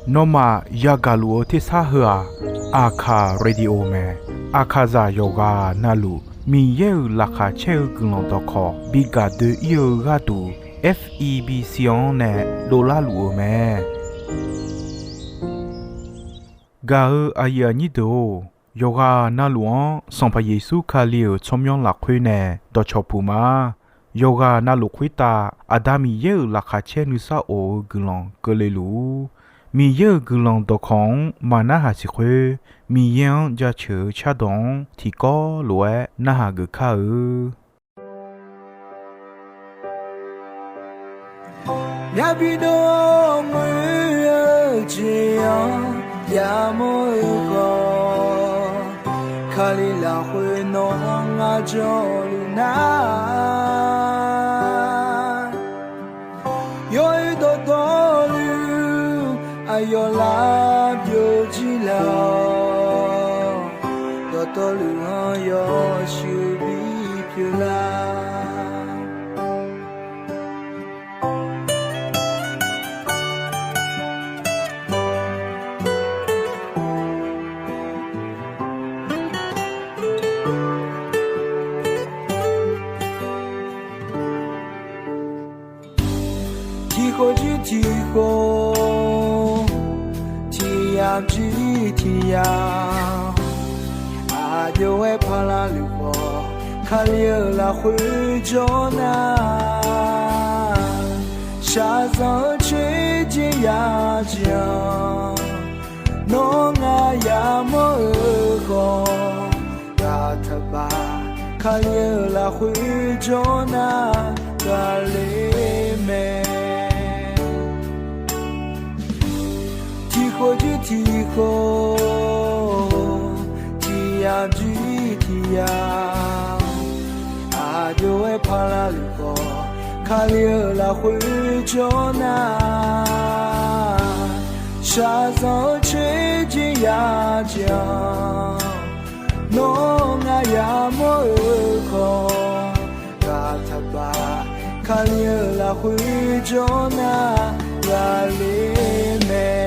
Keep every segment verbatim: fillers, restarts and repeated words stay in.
Nawmaf yagaq luf-eu tersar heu-aq, Aqkaq Radio mae. Aqkaqzaq yawqghaq navluf Miqyaer-euq laqkhaq caer-eu guiqlanq dawqkawq bi gaq doe-ir-eu gharduq, F E B C-anr nae dovlar luf-eu mae. Gaq-eu aqyuif aqnyir deuq-or, yawqghaq navluf-anr Sanqpaq Yeqsur Kali-euq tsawrmyanr lafkhoer nae dawqcawq puq ma. Yawqghaq navluf khoertav Aqda Miqyaer-euq laqkhaq caer nuisar of-eu guiqlanq keuvle luf-ur. Miqyaer-euq guiqlanq dawqkawq-anr maqnarhaq siq khoer, Miqyaer-anr jaceuq-eu cardawq-anr tiqkawv lof-aer narhaq geuf kar-eu. Myavbi dov-awr ngoer-eu jeq-anr yamawr-eu khawf, Kali lafkhoer nawq-anr ngar janluf nar, yawr-eu dawqtawvluf aqyawf lar byovjir laf-awq. Dawqtawvluf-anr yawshuif bipyeuf lar. Tiqkhof jir tiqkhof, tiqyamq jir tiqyamq, aqjox-aer paqlaq luf khawf, Kali-euq lafkhoer jawr nar, shaqzanq-eu coer jeq yajeq-anr, nawr ngar yamawr-eu khawf, ghaq taqbaf, Kali-euq lafkhoer jawr nar, ghaqler mae. Tiqkhof jir tiqkhof, tiqyamq jir tiqyamq, aqjox-aer paqlaq luf khawf, Kali-euq lafkhoer jawr nar, shaqzanq-eu coer jeq yajeq-anr, nawr ngar yamawr-eu khawf, ghaq taqbaf, Kali-euq lafkhoer jawr nar, ghaqler mae.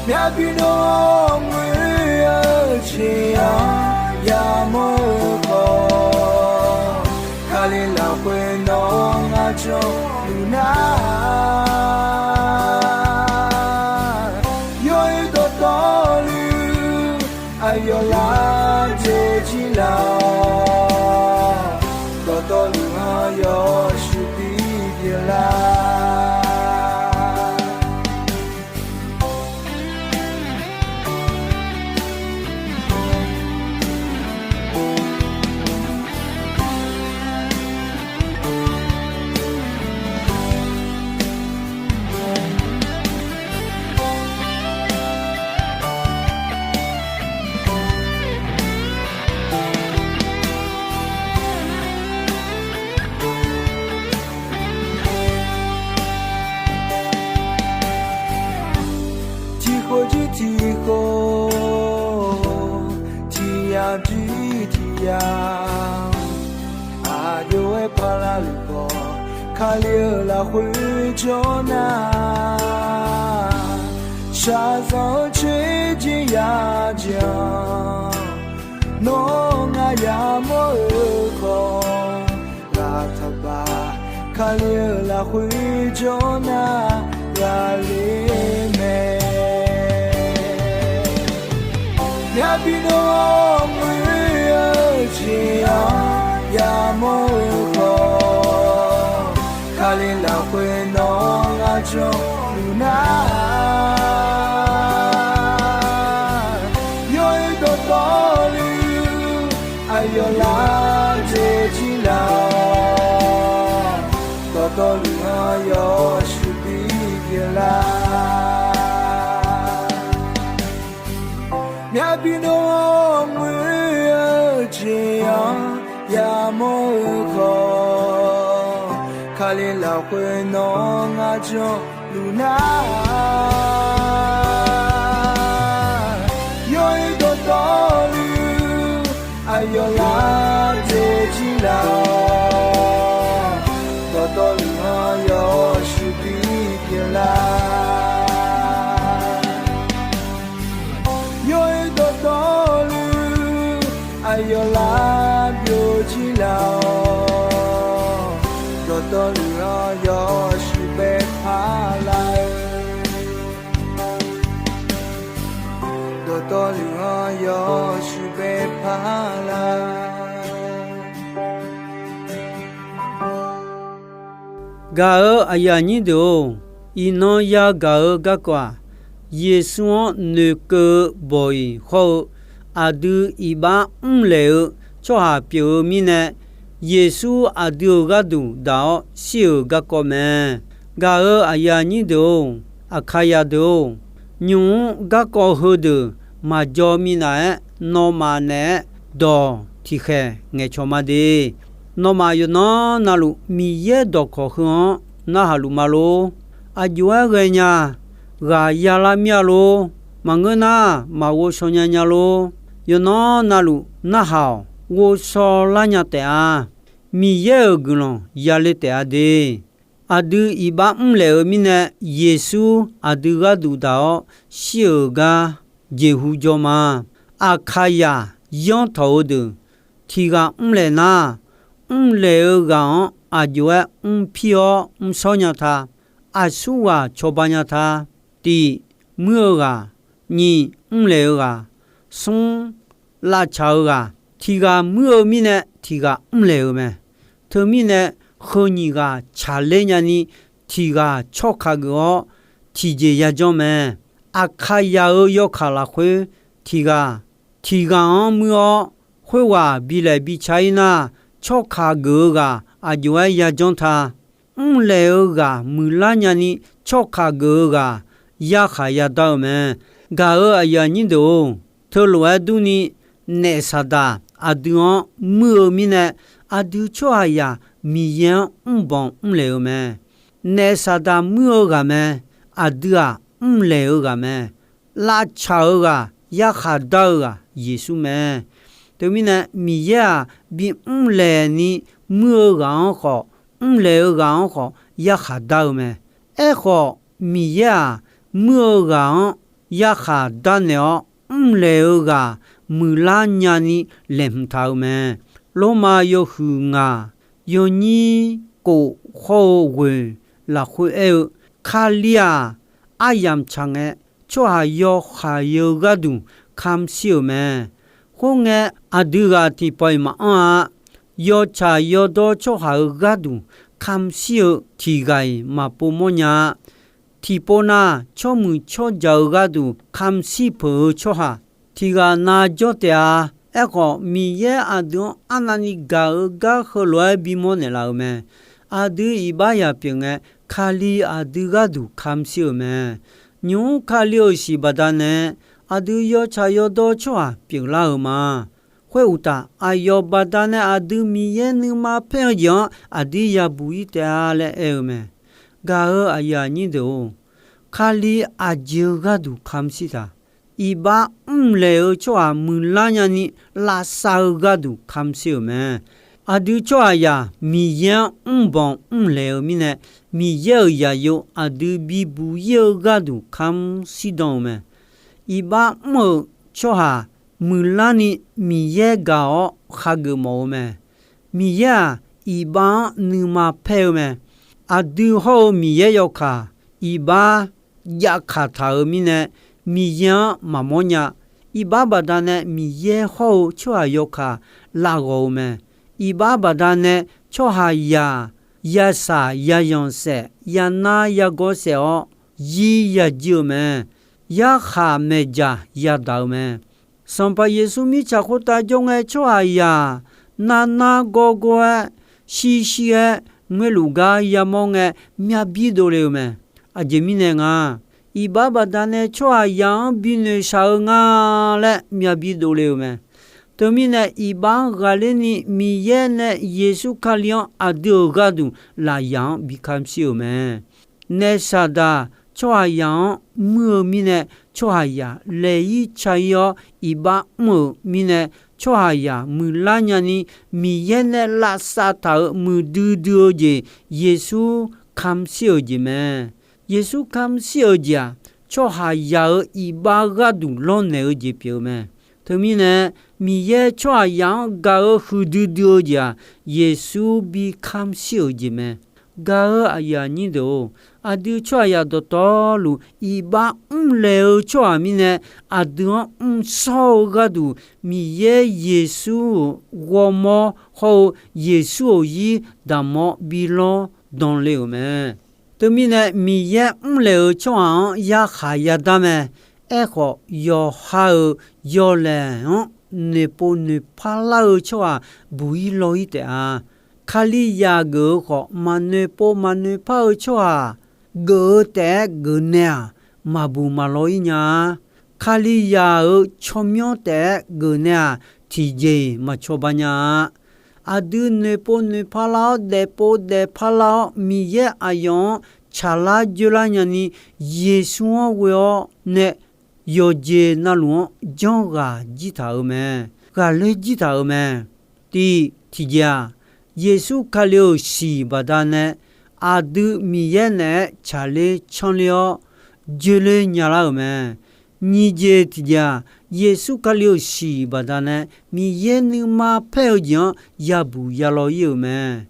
Myavbi dov-awr ngoer-eu jeq-anr yamawr-eu khawf, Kali lafkhoer nawq-anr ngar janluf nar, yawr-eu dawqtawvluf aqyawf lar byovjir laf-awq. Dawqtawvluf-anr yawshuif bipyeuf lar. Tiqkhof jir tiqkhof, tiqyamq jir tiqyamq, aqjox-aer paqlaq luf khawf, Kali-euq lafkhoer jawr nar, shaqzanq-eu coer jeq yajeq-anr, nawr ngar yamawr-eu khawf, ghaq taqbaf, Kali-euq lafkhoer jawr nar, ghaqler mae. Myavbi dov-awr ngoer-eu jeq-anr yamawr-eu khawf, Kali lafkhoer nawq-anr ngar janluf nar, yawr-eu dawqtawvluf aqyawf lar byovjir laf-awq. Dawqtawvluf-anr yawshuif bipyeuf lar. Myavbi dov-awr ngoer-eu jeq-anr yamawr-eu khawf, Kali lafkhoer nawq-anr ngar janluf nar, yawr-eu dawqtawvluf aqyawf lar byovjir laf-awq. Dawqtawvluf-anr Dawqtawvluf-anr yawshuif bae parlar-eu. Dawqtawvluf-anr yawshuif bae parlar. Gaq-euq aqyuif aqnyir deuq-or, iqnan yagaq-eu garkawv-aq, Yeqsur-anr noeqkeuv-eu bawq-iq hawr-eu aqdui iqbax mrlaeq-eu tsawrhaq pyeuf-eu mirnae, Yeqsur aqdui-euq gharduq daq-awr shir-euq garkawv mae. Gaq-euq aqyuif aqnyir deuq-or, Aqkaqyaq deuq-or, nymq-mr garkawv heudeuq maqjaw minav-aer, nawmaf naeq-aer dawq tiqkhaeq ngaeqcawq ma de. Nawmaf yawqnan navluf Miqyaer dawqkawq heu-anr narhaq luf ma lor. Aqjox-aer ghaenya ghaq yalar mir-a lor. Maqngeur nar, maqghov shaw nya nya lor. Yawqnan navluf narhaq-awq, ghovshaw lar nya taef-a. Miqyaer-euq guiqlanq yale taef-a de. Aqdui iqbax mrlaeq-eu mirnae, Yeqsur aqdui gharduq daq-awr shir-euq gar jeqhu jawr ma. Aqkaqyaq yanr tawq-eu deuq tiq ghaq mrlaeq nar, mrlaeq-eu ghaq-anr aqjox-aer mrpir-awr mrshawr nya ta. Aqsurghaq cawba nya ta. Tiq, muir-eu ghaq. Nyiq, mrlaeq-eu ghaq. Smr, lavcaq-eu ghaq. Tiq ghaq muir-eu mirnae tiq ghaq mrlaeq-eu mae. Teumirnae, heu nyiq ghaq tsaqler nyani tiq ghaq tsawrkaq geuf-awr tiqjeq yajanr mae. Aqkaqyaq-euq yawkaq lafkhoer tiq ghaq, tiq ghaq-anr muir-awr khoerghaq bilaef bica-ir nar, tsawrkaq geuf-eu ghaq aqjox-aer yajanr ta. Mrlaeq-eu ghaq muiqlar nyani tsawrkaq geuf-eu ghaq yarkhaq yadar-eu mae. Gaq-euq aqyuif aqnyir deuq-or, teulof-aer durni, naef Saqdaq aqdui-anr muir-eu mirnae, aqdui tsawrhaqzaq Miqyaer-anr mrbanq mrlaeq-eu mae. Naef Saqdaq muir-eu ghaq mae. Aqdui-aq, mrlaeq-eu ghaq mae. Lavcaq-eu ghaq, yarkhaq dar-eu ghaq Yeqsur mae. Teumirnae, Miqyaer-aq, bimr laeqni muir-eu ghaq-anr khawf, mrlaeq-eu ghaq-anr khawf yarkhaq dar-eu mae. Aerkhawf, Miqyaer-aq, muir-eu ghaq-anr yarkhaq darnaeq-awr, mrlaeq-eu ghaq muiqlar nyani laeqhmq taq-eu mae. Lormav yawhuiq ngaq yawnyir kof hawr-eu ghoeq lafkhoer aer-eu, Kali-aq, aryamq tsaq ngae, tsawrhaq yawkhav-eu gharduq kamq shir-euq mae. Khoerngae, aqdui ghaq tiqpawf-iq maqanr-a. Yawtsaq yawdawr tsawrhaq-euq gharduq kamq shir-eu tiq ghaq-iq maqpov mawrnya-a. Tiqpov nar, tsawrmuiq tsawrjaq-euq gharduq kamq shir peuq-eu tsawrhaq tiq ghaq nav jawr taef-a. Aerkhawf, Miqyaer aqdui-anr arnavni gaq-eu gar heulof-aer bimawr naeqlaf-euq mae. Aqdui iqbax yaq pyeuf ngae, Kali aqdui gharduq kamq shir-euq mae. Nymq-mr Kali-euq siq baqdanae, aqdui yawtsaq yawdawr tsawrhaq pyeuflar-euq ma. Khoeruqtaf, aqyawf baqdanae aqdui Miqyaer nuima paer-eu jeq-anr aqdir yabuq-ir taef-a laer aer-eu mae. Gaq-euq aqyuif aqnyir deuq-or, Kali aqjeq-eu gharduq kamq shir taq. Iqbax mrlaeq-eu tsawrhaq muiqlar nyani lavsav-eu gharduq kamq shir-euq mae. Aqdui tsawrhaqzaq Miqyaer-anr mrbanq mrlaeq-eu mirnae, Miqyaer-euq zaqyo aqdui bibuq-ir-eu gharduq kamq shirdan-euq mae. Iqbax mr-euq tsawrhaq muiqlarni Miqyaer gaq-awr khageuf mawf-eu mae. Miqyaer-aq, iqbax-anr nuima paer-eu mae. Aqdui hawr-eu Miqyaer yawkaq, iqbax javkaq taq-euq mirnae, Miqyaer-anr maqmawr nya. Iqbax baqdanae Miqyaer hawr-eu tsawrhaq yawkaq lavghawq-eu mae. Iqbax baqdanae tsawrhaqzaq yasaq yazanq saef, yanar yagawr saef-awr, zir yajir-eu mae. Yarkhaq maeqdzaq yadaq-eu mae. Sanqpaq Yeqsur mirtsaq khoertav jawr ngae, tsawrhaqzaq narnar gawrgawr-aer, shirshir-aer ngoerluf gar yamawr ngae, myavbir dovle-eu mae. Aqjeq mirnae nga, iqbax baqdanae tsawrhaqzaq-anr binoeq shaq-eu nga laer myavbir dovle-eu mae. Teumirnae, iqbax-anr ghaqler ni Miqyaer nae Yeqsur Kali-anr aqdui-euq gharduq lafyaq-anr bi kamq shir-euq mae. Naef Saqdaq tsawrhaqzaq-anr muir-eu mirnae, tsawrhaqzaq laeq-ir ca-ir-awr iqbax mr-euq mirnae, tsawrhaqzaq muiqlar nyani Miqyaer nae lavsav taq-euq muiqdui dui-eu jeq, Yeqsur kamq shir-euq jeq mae. Yeqsur kamq shir-euq jeq-aq, tsawrhaqzaq-euq iqbax gharduq lawrnaeq-eu jeq pyeuf-eu mae. Teumirnae, Miqyaer tsawrhaqzaq-anr gaq-eu huiqdui dui-eu jeq-aq, Yeqsur bi kamq shir-euq jeq mae. Gaq-eu aqyuif aqnyir deuq-or, aqdui tsawrhaqzaq dawqtawvluf iqbax mrlaeq-eu tsawrhaq mirnae, aqdui-anr mrshawr-eu gharduq Miqyaer Yeqsur-euq ghawrmawr hawr-eu Yeqsur-euq zir daqmawr bi lawr dan le-euq mae. Teumirnae Miqyaer mrlaeq-euq tsawrhaq-anr yarkhaq yadar mae. Aerkhawf, yawqha-euq yawlaeq-anr noeqpov noeqpar lar-eu tsawrhaq buq-ir law-ir taef-a. Kalizaq geuf-eu khawf, maqnoeqpov maqnoeqpar-eu tsawrhaq geuf-eu taef-aer geuf nae-aq, maqbuq maqlaw-ir nya-a. Kalizaq-euq tsawrmyanr taef-aer geuf nae-aq, tiqjeq-iq maqcawba nya-a. Aqdui noeqpov noeqpar lar-awr, daefpov daefpar lar-awr, Miqyaer aqyawf-anr tsaqlar joerlar nyani, Yeqsur-anr ghoe-awr nae yawqjeq navluf-anr janrghaq jir taq-euq mae. Ghaqler jir taq-euq mae. Tiq, tiqjeq-aq, Yeqsur Kali-euq shiq baqdanae aqdui Miqyaer naeq-aer tsaqler canrler-awr, joerler nyalar-euq mae. Nyiq jeq tiqjeq-aq, Yeqsur Kali-euq shiq baqdanae Miqyaer nuima paer-eu jeq-anr yabuq yalaw-ir-euq mae.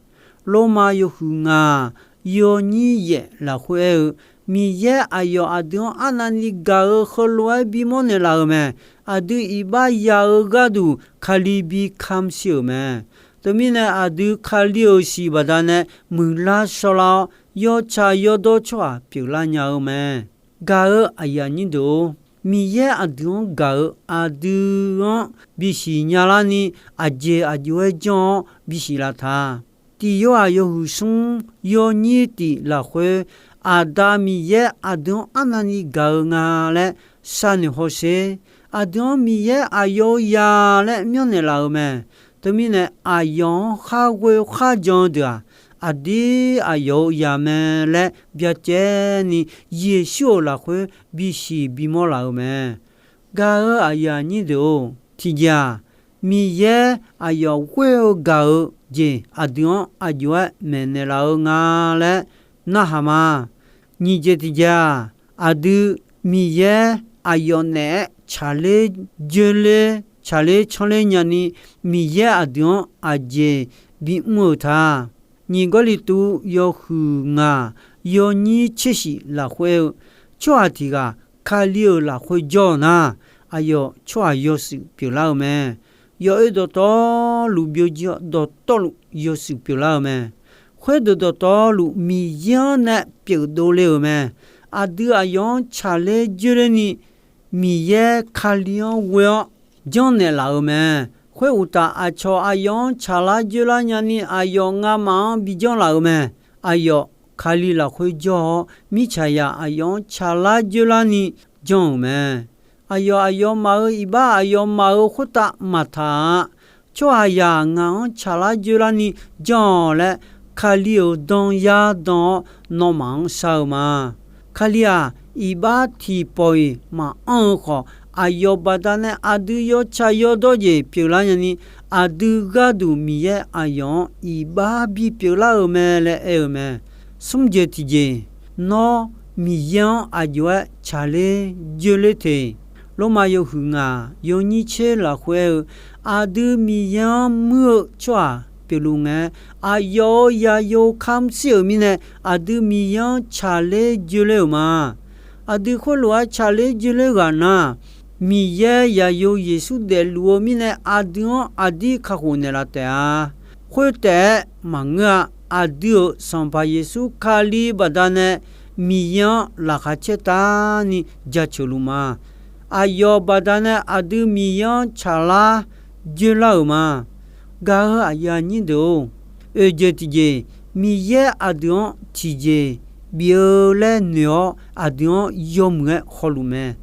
Lormav yawhuiq ngaq yawnyir yaef lafkhoer aer-eu, Miqyaer aqyawf aqdui-anr arnavni gaq-eu heulof-aer bimawr naeqlaf-euq mae. Aqdui iqbax ya-eu gharduq Kali bi kamq siq-euq mae. Teumirnae aqdui Kali-euq shiq baqdanae muiqlar shawrlar-awr, yawtsaq yawdawr tsawrhaq pyeuflar nya-eu mae. Gaq-eu aqyuif aqnyir deuq-or, Miqyaer aqdui-anr gaq-eu aqdui-anr bisiq nyalarni, aqjeq aqjox-aer janr-awr bisiq laf ta. Tiq Yorhaq yawhuiq smr yawnyir tiq lafkhoer, Aqda Miqyaer aqdui-anr arnavni gaq-eu nga laer sharnoeq hawsher. Aqdui-anr Miqyaer aqyawf-eu ya laer myanrnaeq laf-euq mae. Teumirnae aqyawf-anr khar ghoe khar jan-eu deuq-aq, aqdir aqyawf-eu ya mae laer byacaevni, Yeqsur-euq lafkhoer bisiq bimawr laf-euq mae. Gaq-eu aqyuif aqnyir deuq-or, tiqjeq-aq, Miqyaer aqyawf ghoer-eu gaq-eu jeq aqdui-anr aqjox-aer maeqnaeq laf-eu nga laer narhaq ma. Nyiq jeq tiqjeq-aq, aqdui Miqyaer aqyawf naeq-aer tsaqler joerler, tsaqler canrler nyani, Miqyaer aqdui-anr aqjeq bimr-euq ta. Nyiq Gawrliqtu yawhuiq ngaq yawnyir tser shif lafkhoer-eu, tsawrhaq tiq ghaq Kali-euq lafkhoer jawr-eu nar, aqyawf tsawrhaq yawshuif pyeuflar-eu mae. Yawoer dawqtawvluf byovjir-awr, dawqtawvluf yawshuif pyeuflar-eu mae. Khoerdeuq dawqtawvluf Miqyaer-anr nae pyeufdov le-euq mae. Aqdui aqyawf-anr tsaqler joerlerni, Miqyaer Kali-anr ghoe-awr janrnaeq laf-euq mae. Khoeruqtaf, aqcawq aqyawf-anr tsaqlar joerlar nyani, aqyawf ngamaf-anr bijanr laf-euq mae. Aqyawf Kali lafkhoer jawr-awr, mirtsaqzaq aqyawf-anr tsaqlar joerlarni janr-euq mae. Aqyawf aqyawfmaf-euq iqbax aqyawfmaf-euq khoertav maqtaq-a. Tsawrhaqzaq ngaq-anr tsaqlar joerlarni janr-awq laer, Kali-euq dan yar dan-awr nawmaf-anr shar-eu ma. Kali-aq, iqbax tiqpawf-iq maqanr-eu khawf, aqyawf baqdanae aqdui yawtsaq yawdawr jeq pyeuflar nyani, aqdui gharduq Miqyaer aqyawf-anr iqbax bipyeuf lar-euq mae laer aer-eu mae. Smr jeq tiqjeq, nawr Miqyaer-anr aqjox-aer tsaqler joerler teq. Lormav yawhuiq ngaq yawnyir tser lafkhoer aer-eu, aqdui Miqyaer-anr muir-eu tsawrhaq pyeufluf ngae, aqyawf-euq zaqyo kamq shir-euq mirnae, aqdui Miqyaer-anr tsaqler joerler-euq ma. Aqdui khoerlof-aer tsaqler joerler ghaq nar, Miqyaer zaqyo Yeqsur daefluf-eu mirnae, aqdui-anr aqdir kakhof naeqlaf taef-a. Khoertaef-aer maqngeur-a. Aqdui-euq Sanqpaq Yeqsur Kali baqdanae Miqyaer-anr laqkhaq caertavni jaceuq luf ma. Aqyawf baqdanae aqdui Miqyaer-anr tsaqlar joerlar-euq ma. Gaq-eu aqyuif aqnyir deuq-or, oeq jeq tiqjeq, Miqyaer aqdui-anr tiqjeq bif-eu laer noeq-awr, aqdui-anr yawmuiq-aer hawluf mae.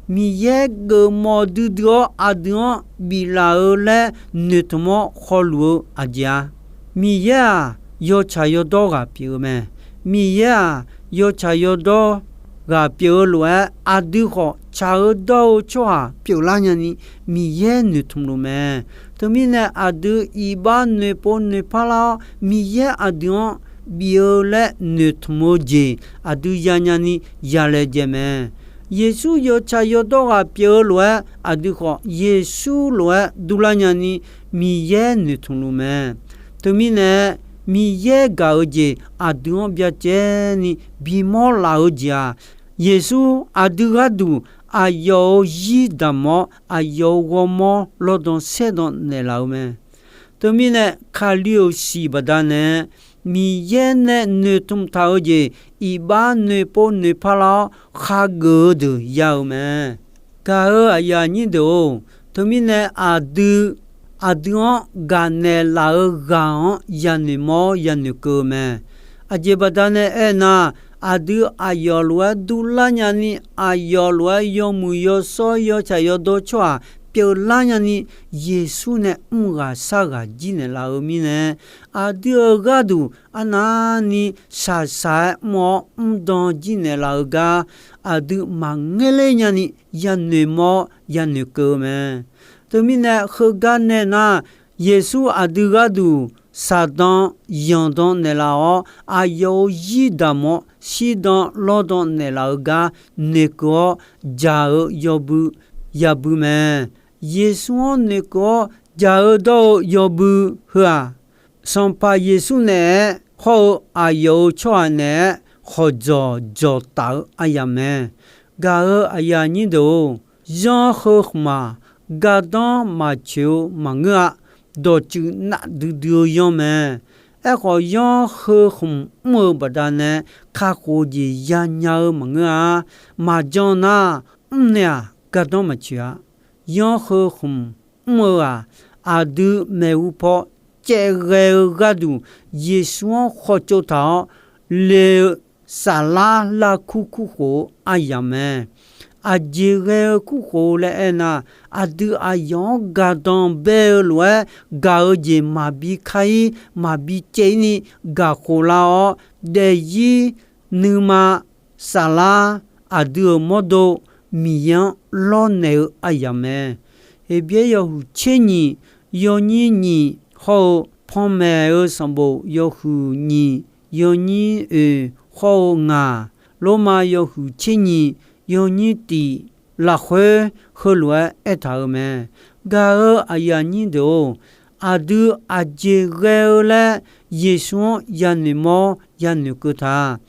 Miqyaer geufmawf duidui-awr aqdui-anr biflaf-eu laer noeqtmq-awr hawluf-eu aqjeq-a. Miqyaer-aq, yawtsaq yawdawr ghaq pyeuf-eu mae. Miqyaer-aq, yawtsaq yawdawr ghaq pyeuf-eu lof-aer, aqdui khawf tsaq-eu dawr-eu tsawrhaq pyeuflar nyani, Miqyaer noeqtmq luf mae. Teumirnae aqdui iqbax noeqpov noeqpar lar-awr, Miqyaer aqdui-anr bif-eu laer noeqtmq-eu jeq aqdui yanya ni yalaejae mae. Yeqsur yawtsaq yawdawr ghaq pyeuf-eu lof-aer, aqdui khawf Yeqsur lof-aer durlar nyani, Miqyaer noeqtmq luf mae. Teumirnae Miqyaer gaq-eu jeq aqdui-anr byacaevni bimawr laf-eu jeq-aq, Yeqsur aqdui gharduq aqyawf-euq zir damq-awr, aqyawf-euq ghawrmawr lawrdan saerdan naeqlaf-eu mae. Teumirnae, Kali-euq siq baqdanae Miqyaer nae noeqtmq taq-eu jeq iqbax noeqpov noeqpar lar-awr, khageuf-eu deuq ya-eu mae. Gaq-euq aqyuif aqnyir deuq-or, teumirnae aqdui, aqdui-anr gaqnaeq laf-eu ghaq-anr yanoeq mawr-awr yanoeq keuv-eu mae. Aqjeq baqdanae aernar, aqdui aqyawf lof-aer durlar nyani, aqyawf lof-aer yawmuiq yawshawr yawtsaq yawdawr tsawrhaq pyeuflar nyani, Yeqsur nae mr ghaq shar ghaq jir naeqlaf-eu mirnae, aqdui-euq gharduq arnavni shaqshaq-aer mr-awr mrdan jir naeqlaf-eu gar, aqdui maqngaer ler nyani yanoeq mawr-awr yanoeq keuv-eu mae. Teumirnae, heugar nae nar, Yeqsur aqdui gharduq shaqdan yanqdan naeqlaf-awr, aqyawf-euq zir damq-awr shirdan lawrdan naeqlaf-eu gar noeqkeuv-awr jaq-eu yawbui yabui mae. Yeqsur-anr noeqkeuv-awr jaq-eu dawr-eu yawbui heu-aq, Sanqpaq Yeqsur naeq-aer hawr-eu aqyawf-euq tsawrhaq naeq-aer khawqdzawq dzawqtaf-eu aryamq mae. Gaq-euq aqyuif aqnyir deuq-or, yanr heu khmq-aq, gardanr maqtsoeq-eu maqngeur-a. Dawqtsuif navdui dui-eu yanr mae. Aerkhawf, yanr heu khmq mr-eu baqdanae kakhof-eu jeq yanya-eu maqngeur-a. Maqjan nar, mrnaeq-aq gardanr maqtsoeq-a. Yanr heu khmq mr-eu-aq, aqdui maeqhu paw caevghae-eu gharduq Yeqsur-anr khawtsov taq-awr le-eu saflar larkur kurkhof-eu aryamq mae. Aqjeq ghae-eu kurkhof laer aernar, aqdui aqyawf-anr gardanq bae-eu lof-aer gaq-eu jeq maqbi kar-ir maqbi caev-ir ni gaqkhof lar-awr, daefzir nuima saflar aqdui-euq mawrdo Miqyaer-anr lawrnaeq-eu aryamq mae. Heqbyaer yawhuiq tser nyiq yawnyir nyiq hawr-eu, Panmaeq-eu sanqbof yawhuiq nyiq yawnyir oeq hawr-eu ngaq, Lormav yawhuiq tser nyiq yawnyir tiq lafkhoer heulof-aer aertaq-euq mae. Gaq-euq aqyuif aqnyir deuq-or, aqdui aqjeq ghae-eu laer Yeqsur-anr yanoeq mawr yanoeq keuv ta.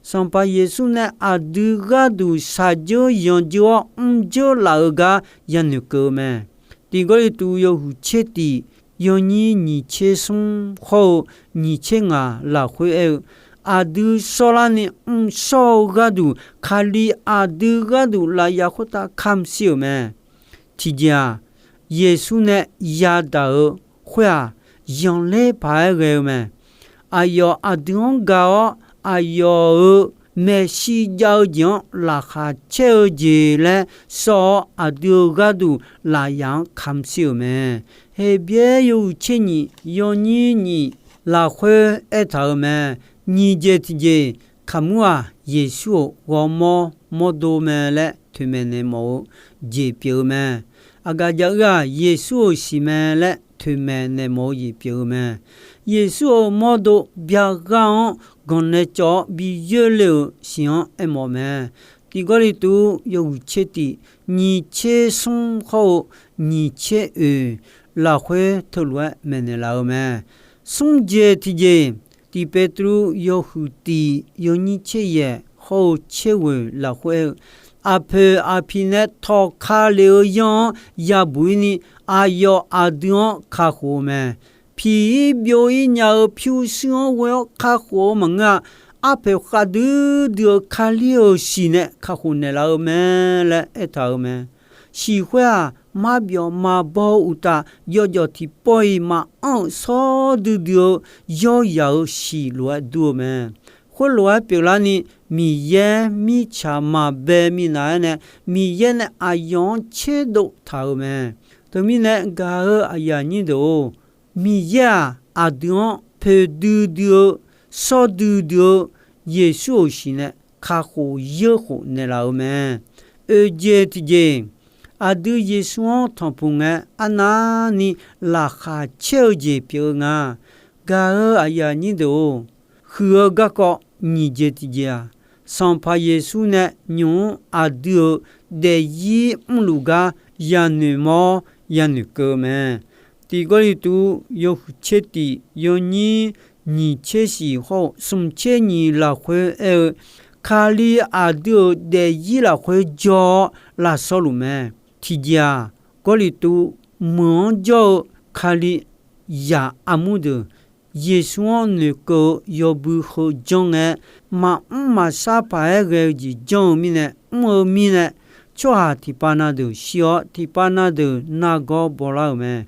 Sanqpaq Yeqsur nae aqdui gharduq shaqdzeur yanqdzeur-awr mrdzeur laf-eu gar yanoeq keuv-eu mae. Tiq Gawrliqtu yawhuiq tser tiq yawnyir nyiq tser smr hawr-eu nyiq tser ngaq lafkhoer aer-eu, aqdui shawrlarni mrshawr-eu gharduq Kali aqdui gharduq lafyaq khoertav kamq shir-euq mae. Tiqjeq-aq, Yeqsur nae yadaq-eu khoer-aq, yanqler paq-aer ghae-eu mae. Aqyawf aqdui-anr gaq-awr, aqyawf-euq maeqshi jav-eu jeq-anr laqkhaq caer-eu jeq laer sawr-awr, aqdui-euq gharduq lafyaq-anr kamq shir-euq mae. Heqbyaer yawhuiq tser nyiq yawnyir nyiq lafkhoer aertaq-euq mae. Nyiq jeq tiqjeq, kaqmur-aq, Yeqsur-euq ghawrmawr mawrdo mae laer toeqmaeq naeq mawf-eu jeq pyeuf-eu mae. Aqgaf jav-eu-aq, Yeqsur-euq siq mae laer toeqmaeq naeq mawf-eu jeq pyeuf-eu mae. Yeqsur-euq mawrdo byaghar-anr ganqnae cawv-awr bi yoerle-euq siq-anr aermawf mae. Tiq Gawrliqtu yawhuiq tser tiq nyiq tser smr hawr-eu nyiq tser oeq lafkhoer teulof-aer maeqnaeq laf-eu mae. Smr jeq tiqjeq, Tiq Petruv yawhuiq tiq yawnyir tser yaeq hawr-eu tser ghoeq lafkhoer aer-eu, aqpoeq aqpiq nae tawqka lef-eu yanr-anr yabuq-ir ni, aqyawf aqdui-anr kakhof-eu mae. Piq-ir byov-ir nya-eu pyurshuir-anr ghoe-awr kakhof-eu maqngeur-a. Arpoeq khavdui dui-eu Kali-euq siq nae kakhof naeqlaf-eu mae laer aertaq-euq mae. Siq khoer-aq, marbyawf maqbaw-eu uqtaf, yawjawf tiqpawf-iq maqanr-euq shawr duidui-eu yawryaq-euq siq lof-aer dur-eu mae. Khoerlof-aer pyeuflarni, Miqyaer mirtsaq maqbae minav-aer nae, Miqyaer nae aqyawf-anr tserdov taq-euq mae. Teumirnae gaq-eu aqyuif aqnyir deuq-or, Miqyaer-aq, aqdui-anr poeqdui dui-eu, shawr duidui-eu Yeqsur-euq siq nae kakhof yeurkhof naeqlaf-eu mae. Oeq jeq tiqjeq, aqdui Yeqsur-anr tanqpuq ngae arnavni laqkhaq caer-eu jeq pyeuf-eu nga. Gaq-eu aqyuif aqnyir deuq-or, huiq-eu garkawv nyiq jeq tiqjeq-aq, Sanqpaq Yeqsur nae nymq-mr aqdui-euq daefzir mrluf gar yanoeq mawr yanoeq keuv-eu mae. Tiq Gawrliqtu yawhuiq tser tiq yawnyir nyiq tser shif hawr-eu smq tser nyiq lafkhoer aer-eu, Kali aqdui-euq daefzir lafkhoer jawr-awr lafsawv luf mae. Tiqjeq-aq, Gawrliqtu meuq-anr jawr-eu Kalizaq armur deuq, Yeqsur-anr noeqkeuv-eu yawbui heu janr ngae, maqmr maqshar paq-aer ghae-eu jeq janr-eu mirnae, mr-eu mirnae, tsawrhaq tiqpav na deuq shir-awr, tiqpav na deuq nargawr bawlar-euq mae.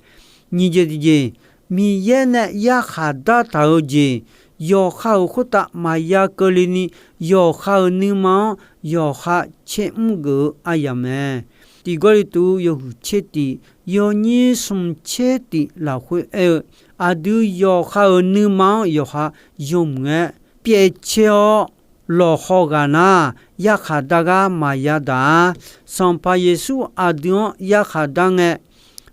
Nyiq jeq tiqjeq, Miqyaer nae yarkhaq dartaq-eu jeq, yawqha-euq khoertav maqya keuvle ni, yawqha-euq nuima-anr yawqha caer mr geuf-eu aryamq mae. Tiq Gawrliqtu yawhuiq tser tiq, yawnyir smq tser tiq lafkhoer aer-eu, aqdui yawqha-euq nuima-anr yawqha yawmuiq-aer pyaevcae-awr lawqhaw ghaq nar, yarkhaq dar gar maqya daq-a. Sanqpaq Yeqsur aqdui-anr yarkhaq dar ngae,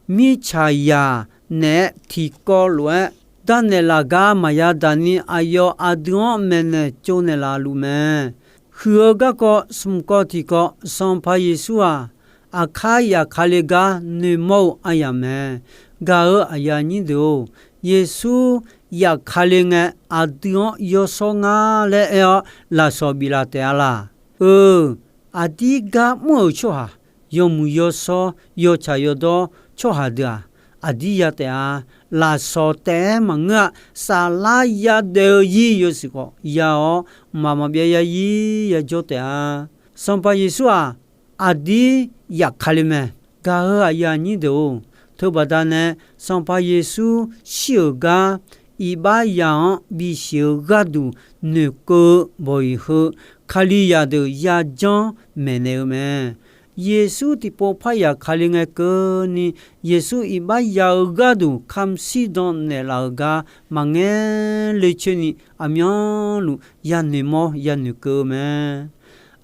mirtsaqzaq naeq-aer tiqkawv lof-aer darnaeq laf gar maqya daq ni, aqyawf aqdui-anr maeqnaeq tsovnaeq laf luf mae. Huiq-eu garkawv smq kawv tiqkawv, Sanqpaq Yeqsur-aq, aqkar yafkale gar noeqmawr-eu aryamq mae. Gaq-euq aqyuif aqnyir deuq-or, Yeqsur yafkale ngae, aqdui-anr yawshawr ngar laer aer-awr lafsawq biflaf taef-a laq? Eu, aqdir gar mr-euq tsawrhaq, yawmuiq yawshawr, yawtsaq yawdawr tsawrhaq deuq-aq, aqdir ya taef-a. Lafsawq taef-aer maqngeur-a. Saflar yadaef-eu zir yawshuif khawf ya-awr, mqmaq maqbyav yazir yajawr taef-a. Sanqpaq Yeqsur-aq, aqdir yafkale mae. Gaq-euq aqyuif aqnyir deuq-or, teubaqda nae Sanqpaq Yeqsur shir-euq gar iqbax yaq-anr bisiq-eu gharduq noeqkeuv-eu bawq-iq heu, Kalizaq deuq yajanr maeqnaeq-eu mae. Yeqsur tiqpov parya kale ngae keuvni, Yeqsur iqbax ya-eu gharduq kamq shirdan naeqlaf-euq gar maqngae le coer ni, aqmyanluf yanoeq mawr yanoeq keuv-eu mae.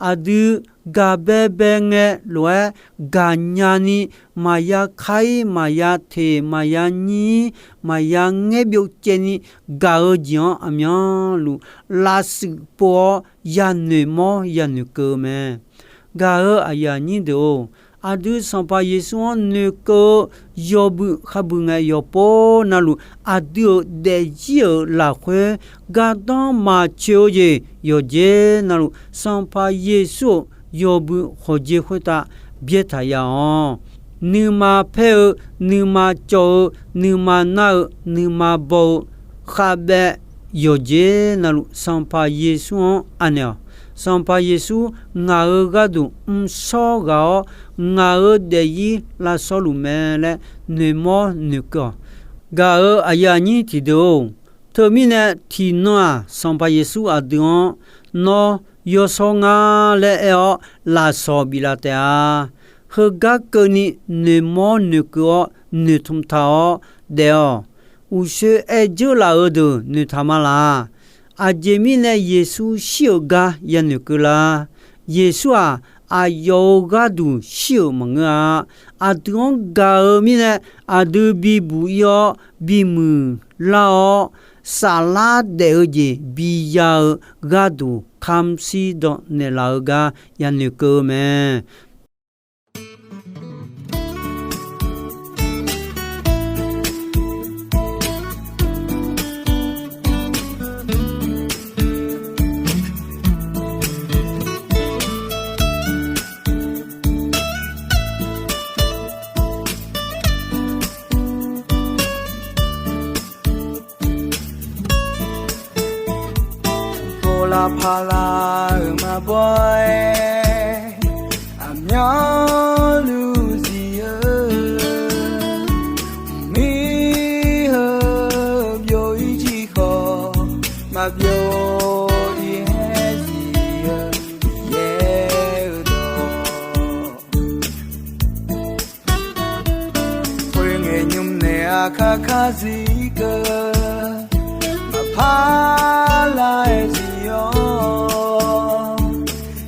Aqdui gaqbae bae ngae lof-aer gaqnya ni, maqya kar-ir, maqya teq, maqya nyir, maqya ngaer byov caev ni gaq-eu jeq-anr aqmyanluf lavshuif pov-awr yanoeq mawr yanoeq keuv-eu mae. Gaq-euq aqyuif aqnyir deuq-or, aqdui Sanqpaq Yeqsur-anr noeqkeuv-eu yawbui kharbui ngae, yawqpov navluf aqdui-euq daefzir-euq lafkhoer gardanr maqtsoeq-eu jeq yawqjeq navluf, Sanqpaq Yeqsur-euq yawbui khawqjeq khoertav byaertaq ya-awq. Nuima paer-eu, nuima cawv-eu, nuima nar-eu, nuima baw-eu khavbaev yawqjeq navluf, Sanqpaq Yeqsur-anr anaeq-awq. Sanqpaq Yeqsur ngaq-euq gharduq mrshawr ghaq-awr, ngaq-euq daefzir lavshawr luf mae laer noeqmawr noeqkeuv-awq. Gaq-euq aqyuif aqnyir tiqdeuq-or, teumirnae tiqnan-aq, Sanqpaq Yeqsur aqdui-anr Nawr yawshawr ngar laer aer-awr lafsawq biflaf taef-a. Heugar keuvni noeqmawr noeqkeuv-awr noeqtmq taq-awr daef-awq. Uqshoe aer dzeurlaf-eu deuq noeqtaq ma laq. Aqjeq mirnae Yeqsur shir-euq gar yanoeq keuv lar. Yeqsur-aq, aqyawf-euq gharduq shir-euq maqngeur-a. Aqdui-anr gaq-eu mirnae, aqdui bibuq ir-awr bimuiq lar-awr, saflar daef-eu jeq biya-eu gharduq kamq shirdan naeqlaf-eu gar yanoeq keuv-eu mae. Pov lavpaq lar-euq maqbaw-aer, aqmyanluf zif-eu mir-eu byov-ir jir khawf, maqbyov-ir-aer zif-eu Miqyaer-eu dawq. Khoerngae nymr nae aqkar kar zir keuv, maqpar lar-aer zir-awr,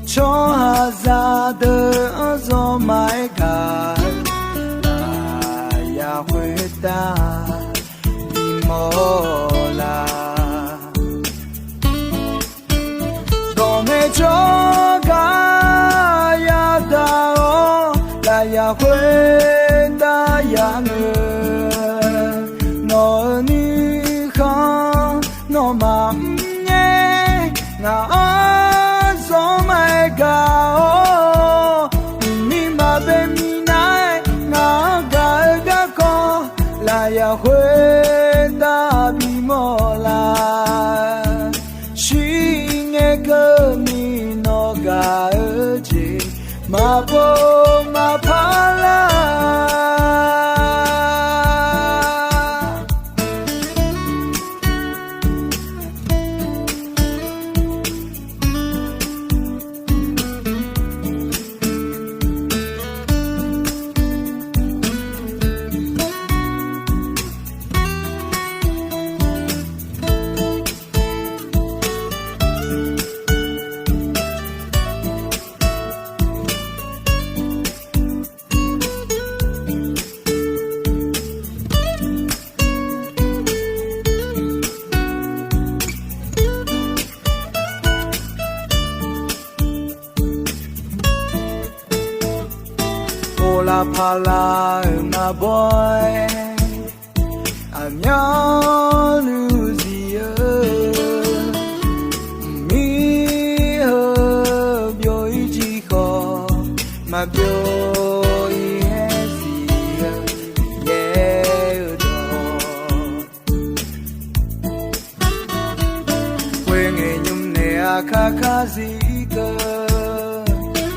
tsawrhaqzaq deuq-anr zawr ma-aer gaq-eu lafyaq khoertav bimawr la. Dawqmaeq tsawrgar yadaq-awr lafyaq khoertav yanoeq, nawq-euq nuikhanr nawr keuvni nawq gaq-eu jeq maqpov maqpar lar. Povlar parlar-euq maqbaw-aer, aqmyanluf zif-eu mir-eu byov-ir jir khawf, maqbyov-ir-aer zif-eu Miqyaer-eu dawq. Khoerngae nymr nae aqkar kar zif-ir keuv,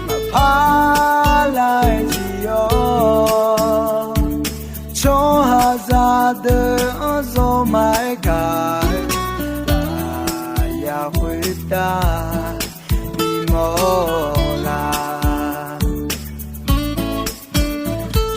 maqpar lar-aer zif-awr, tsawrhaqzaq deuq-anr zawmar-aer gaq-eu lafyaq khoertav bimawr-awq la.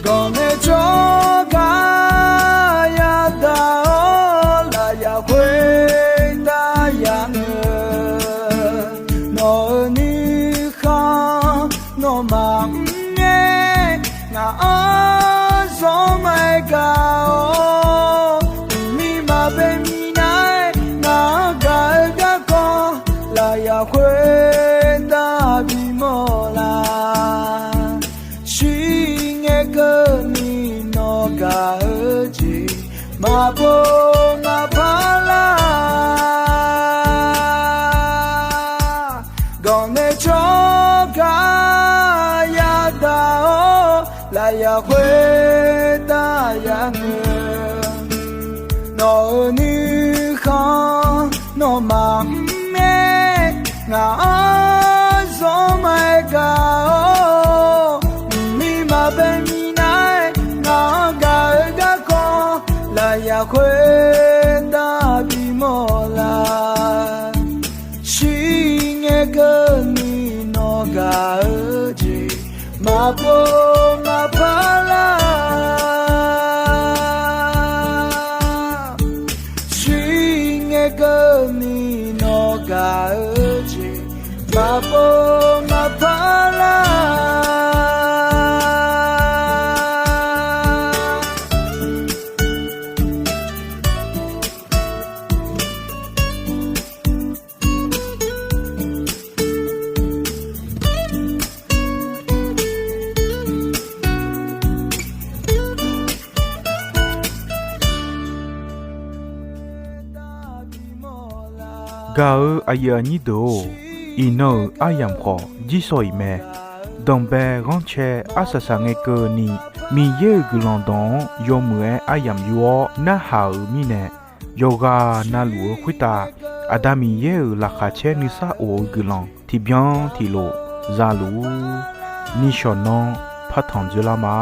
Ganqnaeq tsawrgaq yadaq-awr, lafyaq khoertav yamr-eu, nawq-euq nuikhanr nawmaf mr-aer ngaq-anr zawmar-aer gaq-awr, mqmir maqbae minav-aer ngaq-anr gaq-eu garkawv, lafyaq khoertav bimawr la. Shirngae keuvni nawq gaq-eu jeq maqpov maqpar lar. Ganqnaeq tsawrgaq yadaq-awr, lafyaq khoertav yamr-eu, nawq-euq nuikhanr nawmaf mr-aer ngaq-anr zawmar-aer gaq-awr, mqmir maqbae minav-aer ngaq-anr gaq-eu garkawv, lafyaq khoertav bimawr la. Shirngae keuvni nawq gaq-eu jeq maqpov maqpar lar. Shirngae keuvni nawq gaq-eu jeq maqpov maqpar lar. Gaq-eu aqyuif aqnyir deuq-or, iqnan-euq aryamq khawf jirsawq iq mae. Danqbae ghanrcae arsaq saqngae keuvni, Miqyaer-euq guiqlanq dawq-anr yawmuiq-aer aryamq yur-awr narhaq-euq mirnae, yawqghaq navluf-eu khoertav Aqda Miqyaer-euq laqkhaq caer nuisar of-eu guiqlanq tiqbyan tiqlof za luf-ur. Nishawq nanr partanq dzoerlar ma.